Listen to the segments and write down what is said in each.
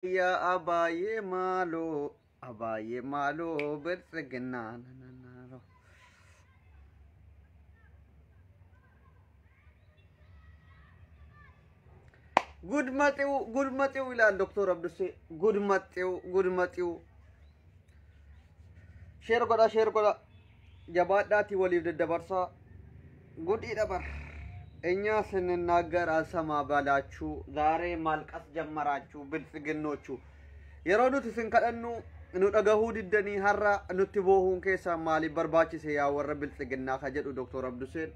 Yaa abaayee maaloo abaayee maaloo biltsiginnaa nananaro. ጉድ መጤው ጉድ መጤው ይላል ዶክተር አብዱሴ። ጉድ መጤው ጉድ መጤው። Sheer godha, sheer godha, jabaadhaati waliif daddabarsaa. Gudii dabar እኛ ስንናገር አልሰማ ባላችሁ ዛሬ ማልቀስ ጀመራችሁ ብልጽግኖቹ። Yeroo nuti isin kadhannu nu dhagahuu diddanii har'a nutti boohuun keessa maaliif barbaachise yaa warra biltsiginnaa ka jedhu Doktor Abduseen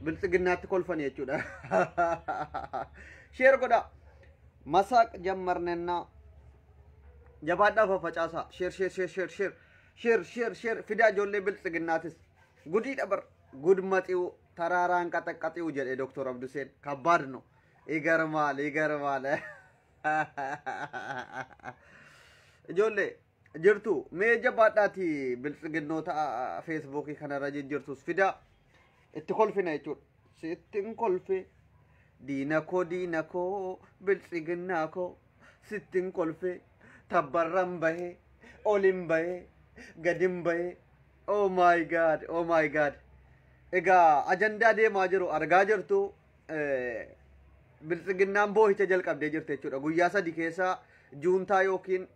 biltsiginnaatti kolfan jechuudha. Sheer godha, መሳቅ ጀመርንና jabaadhaa faffacaasaa. Sheer, sheer, sheer, sheer, sheer, sheer, sheer, sheer fidaa ijoollee biltsiginnaatis. Gudii dabar ጉድ መጤው ተራራን ቀጠቀጤው jedhe ዶክተር አብዱሴን። ከባድ ነው። ይገርማል፣ ይገርማል። Ijoollee jirtu mee jabaadhaati biltsiginnoota feesbuukii kanarra jijjirtus fidaa itti kolfina jechuudha. Sittin kolfe diina koo, diina koo, biltsiginnaa koo sittin kolfe. Tabbarran bahee olin bahee gadin bahee. Oh my God, oh my God. Egaa ajandaa deemaa jiru argaa jirtu, biltsiginnaan boohicha jalqabdee jirti jechuudha. Guyyaa 3 keessa juuntaa yookiin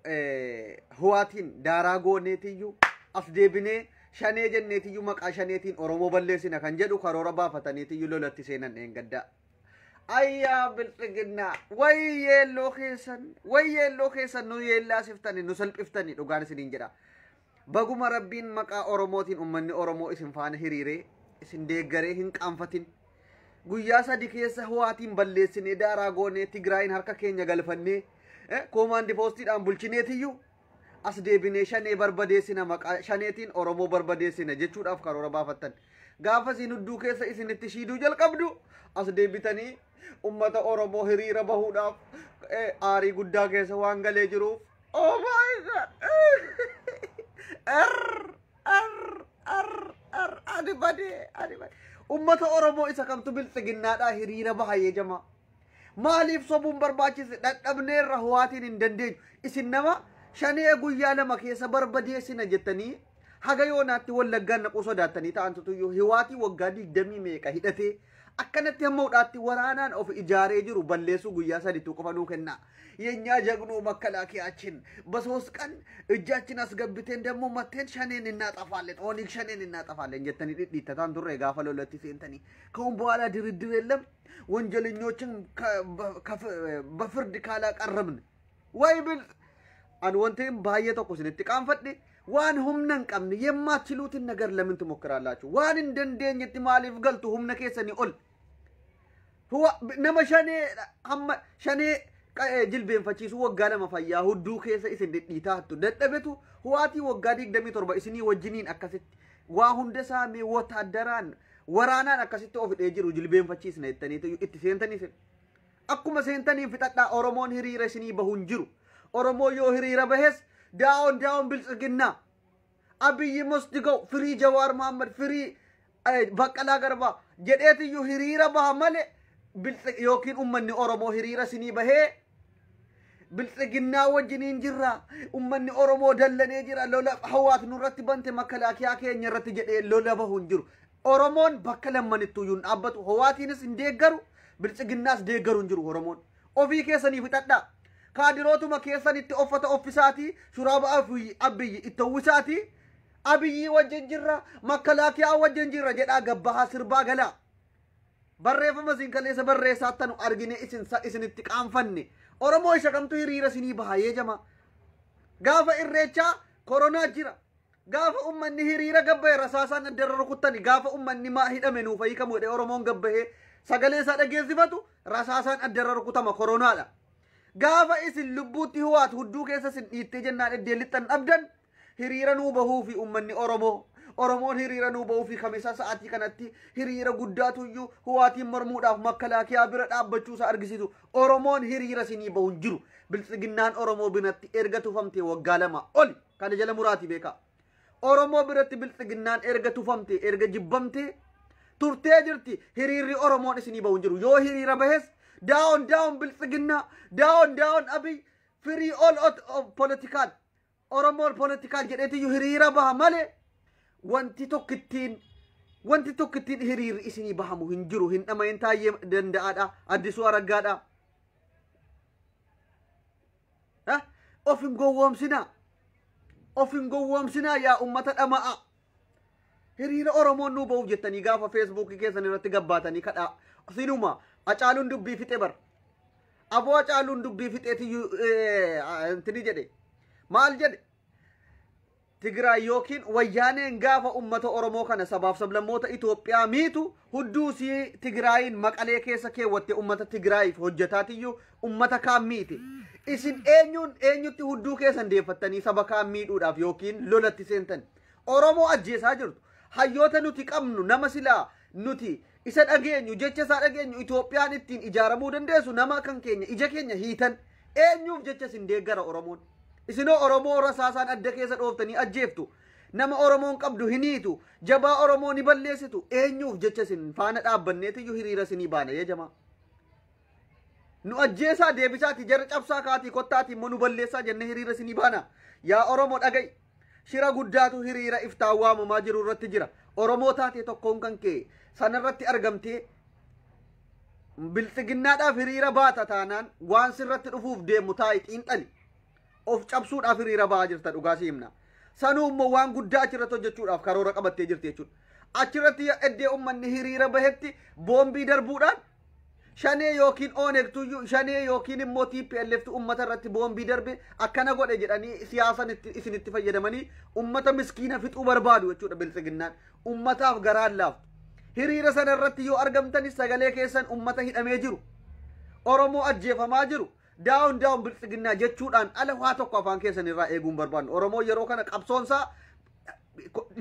huwaatiin daaraa gooneetiyyuu as deebinee shanee jenneetiyyuu maqaa shaneetiin Oromoo balleessina kan jedhu karoora baafataniitiyyuu lolatti seenan dheengaddaa. Ayyaa biltsiginnaa, wayi yeelloo keessan, wayi yeelloo keessan, nu yeellaasiftani, nu salphiftani, dhugaan isiniin jedha. Baguma rabbiin maqaa Oromootiin uummanni Oromoo isin faana hiriiree isin deeggaree hin qaanfatin. Guyyaa 3 keessa huwaatiin balleessinee daaraa goonee Tigraayin harka keenya galfannee koomaandi poostiidhaan bulchineetiyyuu as deebinee shanee barbadeessina, maqaa shaneetiin Oromoo barbadeessina jechuudhaaf karoora baafattan. Gaafa isin hudduu keessa isinitti shiiduu jalqabdu as deebitanii ummata Oromoo hiriira bahuudhaaf aarii guddaa keessa waan galee jiruuf. Oh my God! Er er er er ani badee, ani badee. Ummata Oromoo isa kamtu biltsiginnaadhaa hiriira bahayee jamaa. Maaliif sobuun barbaachise? Dhadhabneerra, huwaatiin hin dandeenyu. Isin nama shanee guyyaa 2 keessa barbadeessina jettanii haga yoonaatti wallaggaan naquu sodaattanii ta'antutuyyuu hiwaatii waggaa 20 meeqa hidhatee akkanatti hamma hudhaatti waraanaan of ijaaree jiru balleessuu guyyaa 3tu qofa nuu kenna. የኛ ጀግኑ መከላከያችን በ3 ቀን እጃችን አስገብተን ደግሞ መተን ሸኔን እናጠፋለን፣ ኦነግ ሸኔን እናጠፋለን jettanii dhidhiittataan turre gaafa lolatti seentanii. ከአሁን በኋላ ድርድር የለም፣ ወንጀለኞችን በፍርድ ካላቀረብን ወይ ብል an wanti baay'ee tokko isinitti qaanfadhe waan humna hin qabne የማትችሉትን ነገር ለምን ትሞክራላችሁ? Waan hin dandeenyetti maaliif galtu humna keessanii ol? Nama shanee hamma shanee jilbeenfachiisuu waggaa 2 fayyaa hudduu keessa isin dhidhiitaa hattu dadhabetu huwaatii waggaa 27 isinii wajjiniin akkasitti waa hunda saamee wotaaddaraan waraanaan akkasitti of hidhee jiru jilbeenfachiisna jettaniitu itti seentanii isin. Akkuma seentaniin fixadhaa. Oromoon hiriira isinii bahu hin jiru. Oromoo yoo hiriira bahes down down biltsiginnaa. Abiyyi must go, free Jawaar Mohammad, free Baqqalaa Garbaa jedheetiyyuu hiriira baha malee yookiin ummanni Oromoo hiriira isinii bahee biltsiginnaa wajjiniin jirra. Ummanni Oromoo dallanee jira. Lola hawaat nurratti bante makalaakiyaa keenya irratti jedhee lola bahu hin jiru. Oromoon bakka lammanittuyyuu hin dhaabbatu. Hawaatiinis hin deeggaru, biltsiginnaas deeggaru hin jiru Oromoon. Ofii keessanii fixadhaa. Kaadirootuma keessanitti uffata offisaatii, shuraaba abiyyi itti uwwisaatii, Abiyyi wajjin jirra, makalaakiyaa wajjin jirra jedhaa gabbahaa sirbaa galaa. Barreeffama isin kaleessa barreessattanu argine isin isinitti qaanfanne. Oromoo isa kamtu hiriira isinii bahayee jama? Gaafa irreechaa koronaa jira. Gaafa ummanni hiriira gabbahe rasaasaan addarra rukuttani. Gaafa ummanni maa hidhame nuuf hiikamu jedhee Oromoon gabbahee sagalee isaa dhageessifatu rasaasaan addarra rukutama, koronaadha. Gaafa isin lubbuutti huwaatu hudduu keessa isin dhiittee jennaan eddee lixxan dhabdan hiriira nuu bahuu fi ummanni Oromoo. Oromoon hiriira nuu bahuu fi kamisa sa'aatii kanatti hiriira guddaatuyyuu huwaatiin mormuudhaaf makalaakiyaa bira dhaabbachuu isaa argisiisu. Oromoon hiriira isinii bahu hin jiru. Biltsiginnaan Oromoo biratti erga tufamte waggaa 2 oli. Kana jala muraatii beekaa. Oromoo biratti biltsiginnaan erga tufamte, erga jibbamte turtee jirti. Hiriirri Oromoon isinii bahu hin jiru. Yoo hiriira bahes down down biltsiginnaa, down down Abiy. Free all of political Oromoon political jedheetiyyuu hiriira baha malee wanti tokkittiin hiriirri isinii bahamu hin jiru. Hin dhamayin Taayyee Danda'aadha, Addisuu Araggaadha. Of hin gowwoomsinaa, of hin gowwoomsinaa yaa ummata dhama'a. Hiriira Oromoon nuu bahuuf jettanii gaafa Feesbuukii keessan irratti gabbaatanii kadhaa sinuma Acaaluun dubbii fixe bar. Aboo Acaaluun dubbii fixeetiyyuu intini jedhe maal jedhe? Tigraay yookiin Wayyaaneen gaafa ummata Oromoo kana sabaaf sablammoota Itoophiyaa miitu hudduu sii Tigraayin Maqalee keessa keewwatte ummata Tigraayiif hojjetaatiyyuu ummata kaan miite. Isin eenyuun eenyutti hudduu keessan deeffattanii saba kaan miidhuudhaaf yookiin lolatti seentan? Oromoo ajjeesaa jirtu. Hayyoota nuti qabnu, nama silaa nuti isa dhageenyu, jecha isaa dhageenyu, Itoophiyaan ittiin ijaaramuu dandeessu, nama kan keenya ija keenya hiitan. Eenyuuf jecha isin deeggara Oromoon? Isinoo Oromoo rasaasaan adda keessa dhooftanii ajjeeftu. Nama Oromoon qabdu hin hiitu. Jabaa Oromoo ni balleessitu. Eenyuuf jecha isin faana dhaabbanneetiyyuu hiriira isinii baana yee jamaa? Nu ajjeesaa deebisaati jara cabsaa kaatii kottaatii immoo nu balleessaa jennee hiriira isinii baana. Yaa Oromoo dhaga'i. Shira guddaatu hiriira iftaan waamamaa jiru irratti jira. Oromoo taatee tokkoon kan kee sanarratti argamtee bilxiginnaadhaaf hiriira baata taanaan waan sirratti dhufuuf deemu taa'i xiinxali. Of cabsuudhaaf hiriira ba'aa jirta, dhugaa si himna. Sanuu immoo waan guddaa achirratti hojjechuudhaaf karoora qabattee jirti jechuudha. Achirratti eddee uummanni hiriira bahetti boombii darbuudhaan Shanee yookiin Oonegtuyyuu, Shanee yookiin immoo TPLFtu uummata irratti boombii darbe akkana godhe jedhanii siyaasan isinitti fayyadamanii uummata miskiina fixuu barbaadu jechuudha bilxiginnaan. Uummataaf garaan laaftu. Hiriira sana irratti yoo argamtanis sagalee keessan uummata hidhamee jiru, Oromoo ajjeefamaa jiru, down down bilxiginnaa jechuudhaan ala waa tokko afaan keessan irraa eeguun barbaannu. Oromoo yeroo kana qabsoonsaa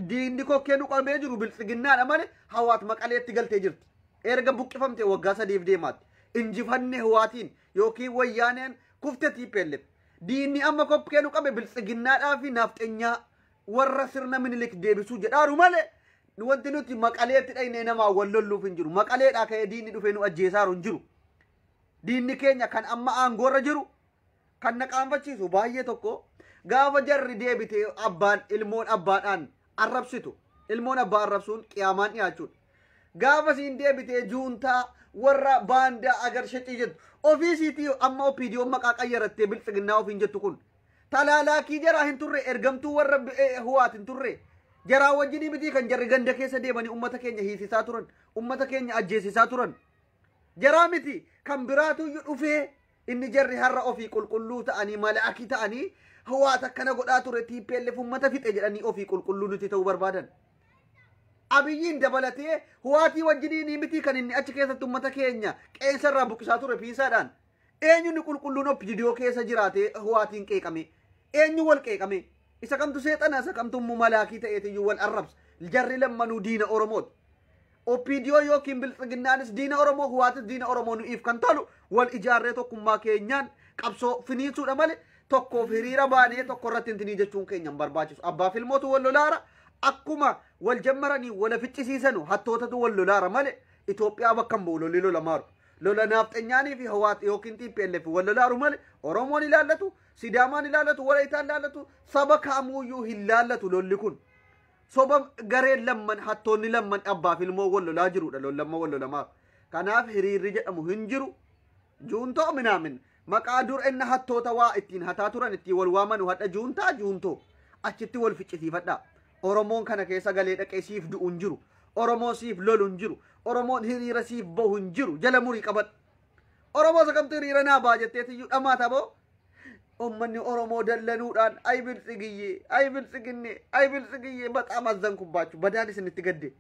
diinni kokkee nu qabee jiru bilxiginnaadha malee Hawaat Maqaleetti galtee jirti. Erga buqqifamte waggaa 3f deemaatti. Injifanne Hawaatiin yookiin Wayyaaneen kufte TPLF. Diinni amma kokkee nu qabe bilxiginnaadhaa fi naafxenyaa warra sirna Minilik deebisuu jedhaaru malee wanti nuti Maqaleetti dhaynee namaa wal lolluuf hin jiru. Maqaleedhaa ka'ee diinni dhufee nu ajjeesaaru hin jiru. Diinni keenya kan amma aangoorra jiru kan na qaanfachiisu baay'ee tokko gaafa jarri deebitee abbaan ilmoon abbaadhaan arrabsitu. Ilmoon abbaa arrabsuun qiyaamaan dhiyaachuudha. Gaafa siin deebitee juuntaa warra baandaa agar shacii jettu ofii siitii amma OPDO maqaa qayyarattee bilxiginnaa ofiin jettu kun talaalaakii jaraa hin turre, ergamtuu warra Huwaat hin turre. Jaraa wajjinii mitii kan jarri ganda keessa deemanii ummata keenya hiisisaa turan, ummata keenya ajjeesisaa turan? Jaraa miti kan biraatu iyyuu dhufee inni jarri har'a ofii qulqulluu ta'anii malaakii ta'anii Huwaat akkana godhaa ture, TPLF ummata fixe jedhanii ofii qulqulluu nuti ta'uu barbaadan? Abiyyiin dabalatee Huwaatii wajjinii miti kan inni achi keessatti ummata keenya qeensa irraa buqqisaa ture piisaadhaan? Eenyu qulqulluun OPDO keessa jiraatee Huwaatiin qeeqame? Eenyu wal qeeqame? Isa kamtu seexana, isa kamtu immoo malaakii ta'eetiyyuu wal arrabsa? Jarri lammanuu diina Oromooti. OPDO yookiin bilxiginnaanis diina Oromoo, Huwaatis diina Oromoo. Nu'iif kan tolu wal ijaarree tokkummaa keenyaan qabsoo finiisuudha malee tokkoof hiriira baanee tokko irratti hintinii jechuun keenya hin barbaachisu. Abbaa filmootu wal lolaara, akkuma wal jammaranii wala ficcisiisanu hattootatu wal lolaara malee Itoophiyaa bakka hin bu'u lolli lolamaaru. Lola naafxenyaanii fi Hawaat yookiin TPLF wal lolaaru malee Oromoon ilaallatu, Sidaamaan ilaallatu, Walaayitaan ilaallatu, saba kaamuuyyuu hin laallatu lolli kun. Soba gareen lamman, hattoonni lamman abbaa fi ilmoo wal lolaa jirudha lollamma wal lolamaaru. Kanaaf hiriirri jedhamu hin jiru. Juuntoo minaamin maqaa dur inni hattoota waa ittiin hataa turan ittiin wal waamanu hadha juuntaa juuntoo achitti wal ficcisiifadhaa. Oromoon kana keessa galee dhaqee siif du'u hin jiru. Oromoon siif lolu hin jiru. Oromoon hiriira siif bahu hin jiru. Jala murii qabadhu. Oromoo isa kamtu hiriira naa ba'a jetteetiyyuu dhamaa taboo. Uummanni Oromoo dallanuudhaan ay biltsigiyyee, ay biltsiginne, ay biltsigiyyee baxaa mazzan kubbaachu badaan isinitti gadde.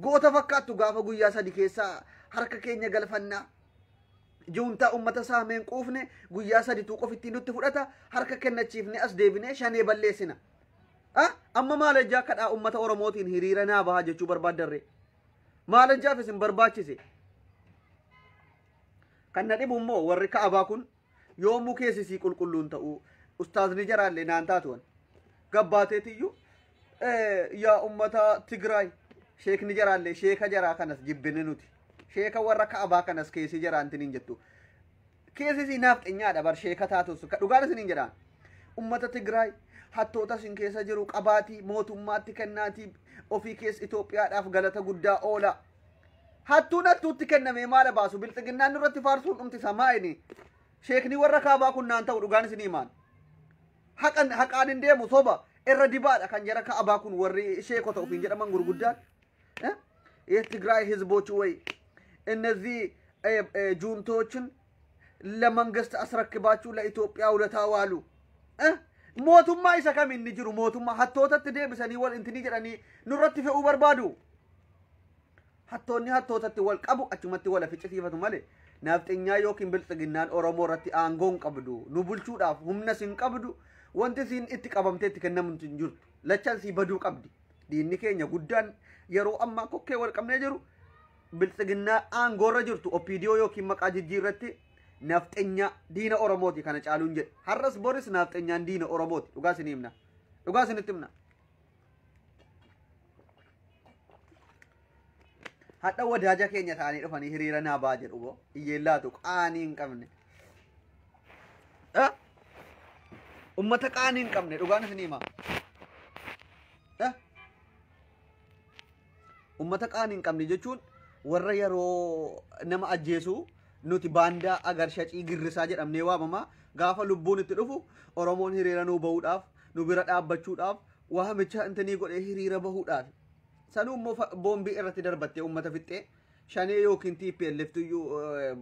Goota fakkaattu gaafa guyyaa 3 keessaa harka keenya galfannaa. Juuntaa uummata saameen quufne guyyaa 3tu qofittii nutti fudhata, harka kennachiifne as deebinee Shanee balleessina. Amma maal ejjaa kadhaa uummata Oromootiin hiriira naa bahaa jechuu barbaaddarre? Maal ejjaaf isin barbaachise? Kan na dhibu immoo warri ka'abaa kun yoomuu keessisii qulqulluun ta'uu ustaazni jaraallee naan taatuwan. Gabbaateetiyyuu yaa uummata Tigraay sheekni jaraallee sheeka jaraa kanas jibbine nuti. Sheeka warra ka'abaa kanas keessi jaraantiin hin jettu. Keessi isii naafxenyaadha bar sheeka taatus dhugaan isiniin jedhaan. Ummata Tigraay hattoota isin keessa jiru qabaatii mootummaatti kennaatii ofii keessa Itoophiyaadhaaf galata guddaa oola. Hattuun hattuutti kennamee maala baasu bilxiginnaan irratti faarsuun dhumti samaa inni. Sheekni warra kaabaa kun naan ta'u dhugaan isinii himaan. Haqaan hin deemu soba irra dibaadha kan jara kaabaa kun warri sheekota ofiin jedhaman gurguddaan. የትግራይ ህዝቦች ወይ እነዚህ ጁንቶችን ለመንግስት አስረክባችሁ ለኢትዮጵያ ውለታ ዋሉ። mootummaa isa kam inni jiru mootummaa hattootatti deebisanii wal intinii jedhanii nurratti fe'uu barbaadu. Hattoonni hattootatti wal qabu achumatti wal ficcisiifatu malee naafxinyaa yookiin bilxiginnaan Oromoo irratti aangoo hin qabdu nu bulchuudhaaf humna sin qabdu wanti siin itti qabamtee itti kennamu hin jirtu lachaan sii baduu qabdi. Diinni keenya guddaan yeroo ammaa kokkee wal qabnee jiru bilxiginnaa aangoorra jirtu OPDO yookiin maqaa jijjiirratti naafxinyaa diina Oromooti kana caaluun jedhe. Har'as boris naafxinyaan diina Oromooti dhugaa isin himna. Dhugaa isinitti himna. Hadha wadaaja keenya ta'anii dhufanii hiriira naa ba'a jedhu boo hiyyeellaatu qaanii hin qabne. Ummata qaanii hin qabne dhugaan isin hima. Ummata qaanii hin qabne jechuun warra yeroo nama ajjeesu nuti baandaa agar shacii girrisaa jedhamnee waamama gaafa lubbuun itti dhufu Oromoon hiriira nuu bahuudhaaf nu bira dhaabbachuudhaaf waamicha intinii godhee hiriira bahuudhaaf. Sanuu immoo boombii irratti darbattee uummata fixxee shanee yookiin TPLF iyyuu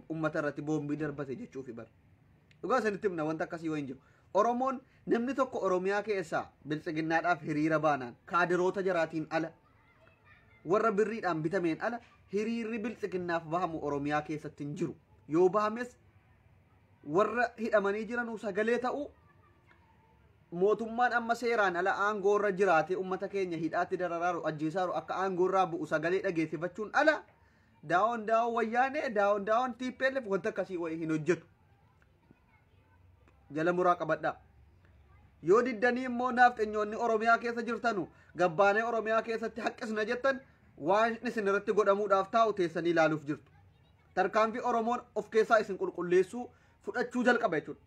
uummata irratti boombii darbate jechuufi bara. Dhugaa isinitti himna wanta akkasii yoo hin jiru. Oromoon namni tokko Oromiyaa keessaa bilxiginnaadhaaf hiriira baanaan kaadiroota jaraatiin ala warra birriidhaan bitameen ala hiriirri bilxiginnaaf bahamu Oromiyaa keessatti hin jiru. Yoo bahames warra hidhamanii jiranuu sagalee ta'uu mootummaan amma seeraan ala aangoorra jiraate ummata keenya hidhaatti dararaaru ajjeesaaru akka aangoorraa bu'u sagalee dhageessifachuun ala daawon daawon wayyaanee daawon daawon TPLF wanta akkasii wayii hin hojjetu. Jala muraa qabadhaa. Yoo diddanii immoo naafxenyoonni Oromiyaa keessa jirtanu gabbaanee Oromiyaa keessatti haqqisna jettan waan isin irratti godhamuudhaaf taa'u teessanii ilaaluuf jirtu. Tarkaanfii Oromoon of keessaa isin qulqulleessuu fudhachuu jalqaba jechuudha.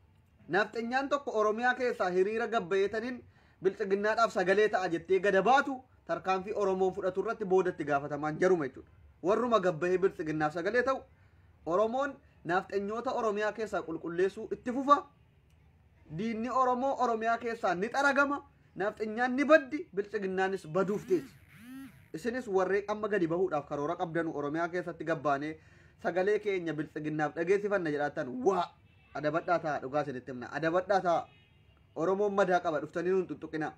Naafxenyaan tokko Oromiyaa keessaa hiriira gabbayeetaniin bilxiginnaadhaaf sagalee ta'a jettee gada baatu tarkaanfii Oromoon fudhatu irratti boodatti gaafatamaan jaruma jechuudha. Warruma gabbayee bilxiginnaaf sagalee ta'u Oromoon naafxenyoota Oromiyaa keessaa qulqulleessuu itti fufa. Diinni Oromoo Oromiyaa keessaa ni xaragama. Naafxenyaan ni baddi bilxiginnaanis baduuf teessi. Isinis warreen amma gadi bahuudhaaf karoora qabdanu Oromiyaa keessatti gabbaanee sagalee keenya bilxiginnaaf dhageessifanna jedhaatan waa adabadhaa ta'a dhugaa isinitti himna adabadhaa ta'a Oromoon madaa qaba dhuftanii nuun tuttuqina.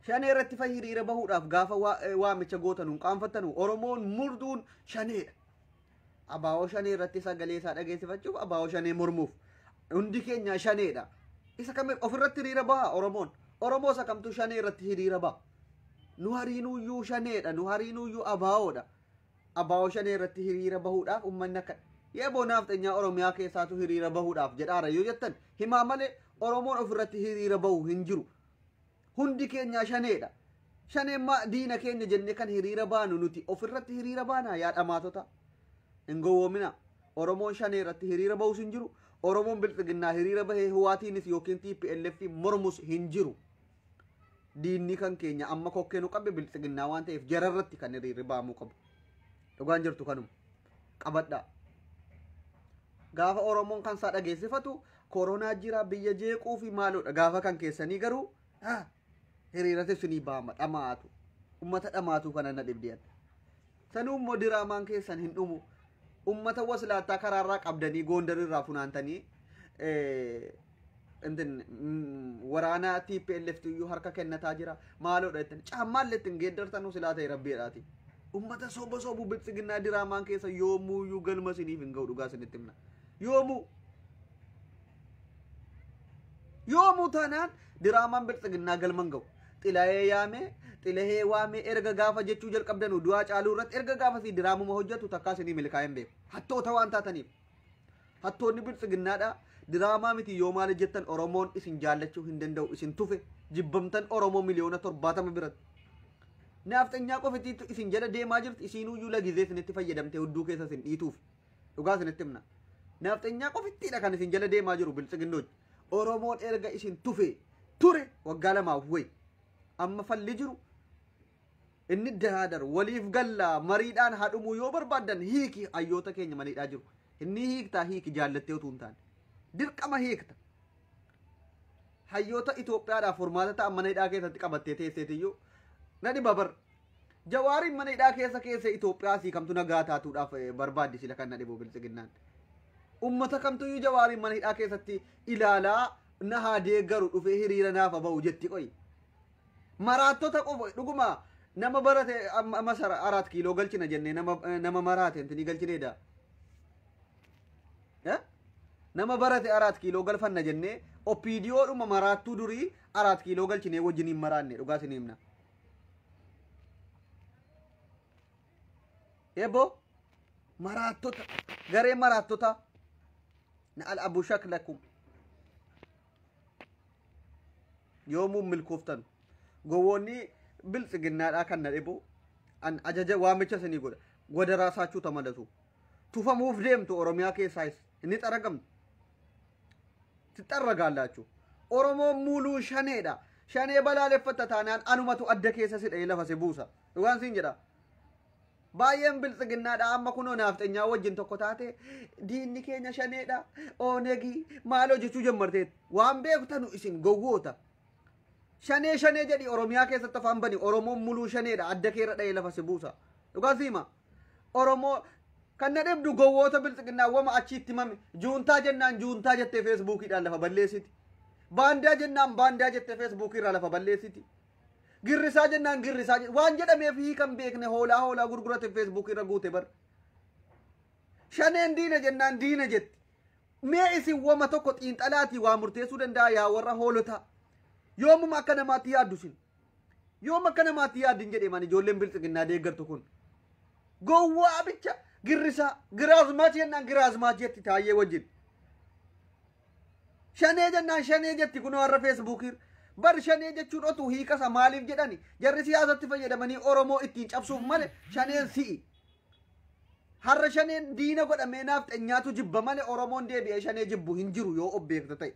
Shanee irratti fa hiriira bahuudhaaf gaafa waamicha gootan hin qaanfattanu Oromoon murduun shaneedha. Abaa'oo shanee irratti sagalee isaa dhageessifachuuf abaa'oo shanee mormuuf hundi keenya shaneedha. Isa kam ofirratti hiriira baha Oromoon Oromoo isa kamtu shanee irratti hiriira baha. Nu hariinuyyuu shaneedha nu hariinuyyuu abaa'oodha. Abaa'oo shanee irratti hiriira bahuudhaaf uummanni akka yeeboo naafxenyaa Oromiyaa keessaatu hiriira bahuudhaaf jedhaara yoo jettan himaa malee Oromoon ofirratti hiriira bahu hin jiru. Hundi keenya shaneedha. Shaneen maa diina keenya jennee kan hiriira baanu nuti ofirratti hiriira baanaa yaa dhamaatota. Hin gowwoomina. Oromoon shanee irratti hiriira bahus hin jiru. Oromoon bilxiginnaa hiriira bahee huwaatiinis yookiin TPLF mormus hin jiru. Diinni kan keenya amma kokkee nu qabe bilxiginnaa waan ta'eef jararratti kan hiriirri bahamuu qabu. Dhugaan jirtu kanuma. Qabadhaa. Gaafa Oromoon kan isaa dhageessifatu koronaa jira biyya jeequu fi maaloodha. Gaafa kan keessanii garuu hiriirratti isinii bahama dhamaatu. Ummata dhamaatu kana na dhibdiyan. Sanuu immoo diraamaan keessan hin dhumu. Ummata waslaattaa karaarraa qabdanii Gondar irraa funaantanii waraana TPLF iyyuu harka kennataa jira. Maaloodha jettan caammaallee ittiin geeddartanuu silaa ta'e rabbiidhaati. Ummata soba sobu bilxiginnaa diraamaan keessa yoomuuyyuu galma isiniif hin ga'u dhugaa isinitti himna. Yoomuu taanaan diraamaan bilxiginnaa galma hin ga'u. Xilayee yaamee xilahee waamee erga gaafa jechuu jalqabdanu du'aa caaluu irratti erga gaafasii diraamuma hojjetu takkaa isinii milkaa'ee hin beeku. Hattoota waan taataniif. Hattoonni bilxiginnaadha. Diraamaa miti yoo maal jettan Oromoon isin jaallachuu hin danda'u isin tufe jibbamtan Oromoo miliyoona 70 biratti. Naafxenyaa qofitiitu isin jala deemaa jirti isiinuyyuu lagizee isinitti fayyadamtee hudduu keessa isin dhiituuf. Dhugaa isinitti himna. Nafxanyaa qofittiidha kan isin jala deemaa jiru biltsiginnooti. Oromoon erga isin tufe ture waggaa lamaaf wayi. Amma falli jiru inni daadar waliif gallaa mariidhaan haadhumuu yoo barbaaddan hiiki hayyoota keenya maniidhaa jiru. Inni hiiktaa hiiki jaallattee utuu hin taane. Dirqama hiikta. Hayyoota Itoophiyaadhaaf furmaata ta'an mana hidhaa keessatti qabattee teesseetiyyuu na dhiba bar. Jawaariin mana hidhaa keessa keessa Itoophiyaa sii kamtu nagaa taatuudhaaf barbaaddi sila kan na dhibu biltsiginnaan. Ummata kamtuyyuu jawaariin mana hidhaa keessatti ilaalaa na haa deeggaru dhufee hiriira naaf bahu jetti qoyi. Maraattota qofa dhuguma nama barate amma 4 kiiloo galchina jennee nama maraate intinii galchineedha. Nama barate 4 kiiloo galfanna jennee OPDO dhuma maraattuu durii 4 kiiloo galchinee wajjin hin maraanne dhugaa isin himna. Eeboo maraattota garee maraattota na'al abu shaklakum yoomuun milkooftan gowwoonni biltsiginnaadhaa kan na dhibu an ajaja waamicha isinii godha goda raasaachuu tamalatu tufamuuf deemtu Oromiyaa keessaayis inni xaragamtu tixarragaallaachu Oromoon muuluu shaneedha shanee balaaleffatta taanaan anumatu adda keessa si dha'ee lafa si buusa dhugaan siin jedha. Baay'een biltsiginnaadha amma kunoo naafxanyaa wajjin tokko taate diinni keenya shaneedha oonegii maal hojjechuu jammarteet waan beektanu isin gowwoota. Shanee shanee jedhi Oromiyaa keessatti afaan bani Oromoon muluu shaneedha adda keerra dha'ee lafa si buusa dhugaan siima. Oromoo kan na dhibdu gowwoota biltsiginnaa wama achiitti mame juuntaa jennaan juuntaa jettee feesbuukiidhaan lafa balleessiti. Baandaa jennaan baandaa jettee feesbuukiirraa lafa balleessiti. Girrisaa jennaan girrisaa waan jedhameef hiikan beekne hoolaa hoolaa gurgurate feesbuukirra guute bar. Shaneen diina jennaan diina jetti. Mee isin wama tokko xiinxalaatii waa murteessuu danda'a yaa warra hoolotaa. Yoomuma akka namaatti yaaddu sin. Yoom akka namaatti yaaddin jedhee man ijoolleen biltsiginnaa deeggartu kun. Gowwaa bicha girrisaa giraazmaach jennaan giraazmaach jetti taayyee wajjin. Shanee jennaan shanee jetti kunoo warra feesbuukirra. Bar shanee jechuun otuu hiikasa maaliif jedhani jarri siyaasatti fayyadamanii Oromoo ittiin cabsuuf malee shaneen si'i. Har'a shaneen diina godhamee naafxanyaatu jibba malee Oromoon deebi'ee shanee jibbu hin jiru yoo obbeekta ta'e.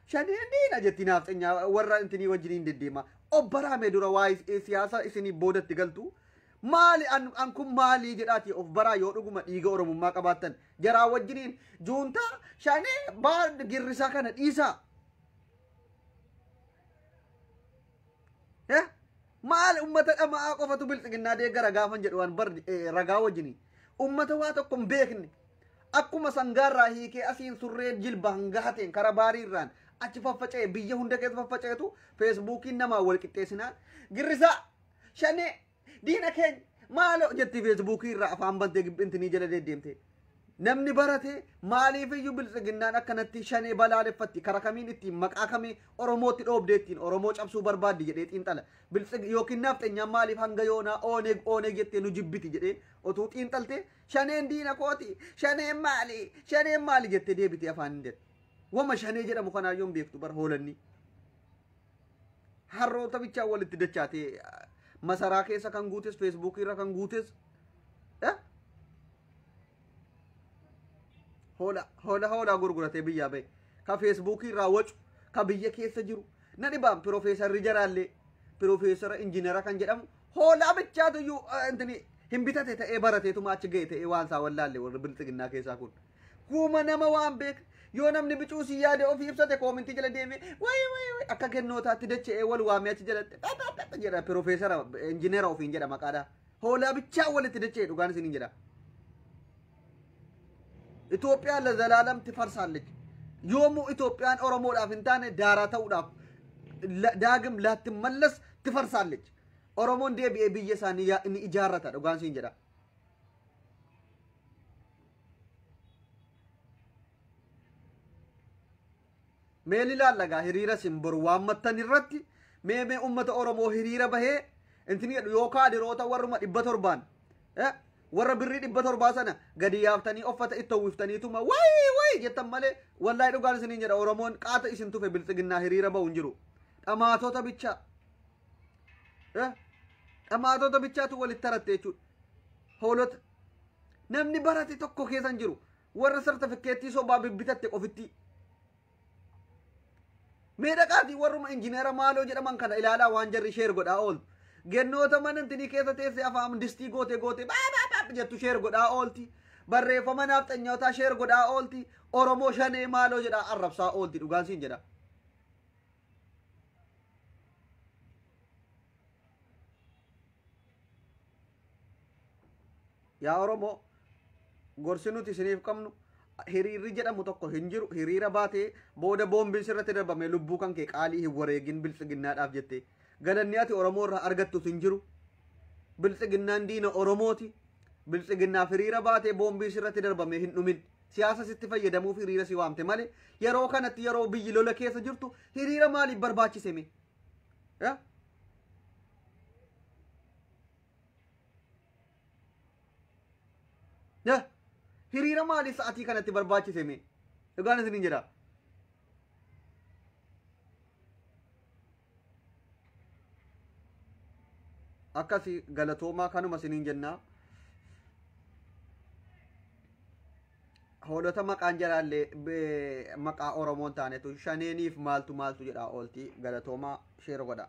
Shaneen diina jetti naafxanyaa warra intinii wajjiniin deddeema. Obbaraame dura waa'ee siyaasa isinii boodatti galtu. Maali an kun maalii jedhaati of baraa yoo dhuguma dhiiga Oromummaa qabaattan jaraa wajjiniin juuntaa shanee baar girrisaa kana dhiisaa. Maal ummata dhama'aa qofatu biltsiginnaa deeggara gaafan jedhu waan bar ragaa wajjini. Ummata waa tokko hin beekne akkuma sangaarraa hiikee asiin surree jilba hangaateen kara baariirraan achi faffaca'e biyya hunda keessa faffaca'etu feesbuukiin namaa wal qixxeessinaan girrisaa shanee diina keenya maaloo jetti feesbuukii irraa afaan bantee intinii jala deddeemte. Namni barate maaliif iyyuu biltsiginnaan akkanatti shanee balaaleffatti kara kamiin ittiin maqaa kamii Oromootti dhoobdee ittiin Oromoo cabsuu barbaaddi jedhee xiinxala. Biltsig yookiin naafxanyaan maaliif hanga yoonaa ooneeg ooneeg jettee nu jibbiti jedhee otuu xiinxalte shaneen diina kooti shaneen maali shaneen maali jettee deebitee afaan hin jedhe. Wama shanee jedhamu kanaayyuu hin beektu bar hoolanni. Harroota bichaa walitti dachaatee masaraa keessa kan guutes feesbuukii irra kan guutes. Hoola hoola hoolaa gurguratee biyyaa bahe ka feesbuukii irraa wacu ka biyya keessa jiru na dhibaan piroofeesarri jaraallee piroofeesara injiinara kan jedhamu hoolaa bichaatu iyyuu intini hin bitate ta'ee barateetuma achi ga'e ta'ee waan isaa wallaalle warri biltsiginnaa keessaa kun. Kuma nama waan beek yoo namni bicuu si yaade ofii ibsate koomintii jala deemee wayi wayi wayi akka kennootaatti dacha'ee wal waamee achi jalatti jedha piroofeesara injiinara ofiin jedha maqaadhaa. Hoolaa bichaa walitti dacha'e dhugaan isiniin jedha. Itoophiyaan ለዘላለም ትፈርሳለች። yoomuu Itoophiyaan Oromoodhaaf hin taane daaraa ta'uudhaaf daagim laattimallas ትፈርሳለች። Oromoon deebi'ee biyya isaanii ni ijaarrata dhugaan siin jedha. Mee ilaallagaa hiriira sin boru waammattan irratti mee mee ummata Oromoo hiriira bahee intini jedhu yookaan dhiroota warruma 700 warra birrii 700 sana gadi yaaftanii uffata itti uwwiftaniituma wayi wayi jettan malee wallaahi dhugaan isiniin jedha Oromoon qaata isin tufe biltsiginnaa hiriira bahu hin jiru. Dhamaatota bichaa. Dhamaatota bichaatu walitti taratte jechuudha. Hoolota. Namni barate tokko keessa hin jiru. Warra sartifikeettii sobaa bibbitatte qofitti. Mee dhaqaatii warruma injineera maaloo jedhaman kana ilaalaa waan jarri share godhaa ooltu. Gennoota mana intinii keessa teessee afaan distii goote goote baa jettu share godhaa oolti. Barreeffama naafxanyootaa share godhaa oolti. Oromoo shanee maaloo jedhaa arrabsaa oolti dhugaan siin jedha. Yaa Oromoo, gorsi nuti isiniif qabnu hiriirri jedhamu tokko hin jiru. Hiriira baatee booda boombiin sirratti darbame lubbuu kan kee qaalii hin wareegin biltsiginnaadhaaf jettee. Galanni ati Oromoo irraa argattus hin jiru. Biltsiginnaan diina Oromooti. Biltsiginnaaf hiriira baatee boombiin sirratti darbame hin dhumin. Siyaasa sitti fayyadamuuf hiriira si waamte malee yeroo kanatti yeroo biyyi lola keessa jirtu hiriira maaliif barbaachise mee? Hiriira maaliif sa'atii kanatti barbaachise mee? Dhugaan isiniin jedha. Akkasi galatoomaa kanuma isiniin jennaa. Hoolota maqaan jalaallee maqaa Oromoon taanetu shaneeniif maaltu maaltu jedhaa oolti galatoomaa share godha.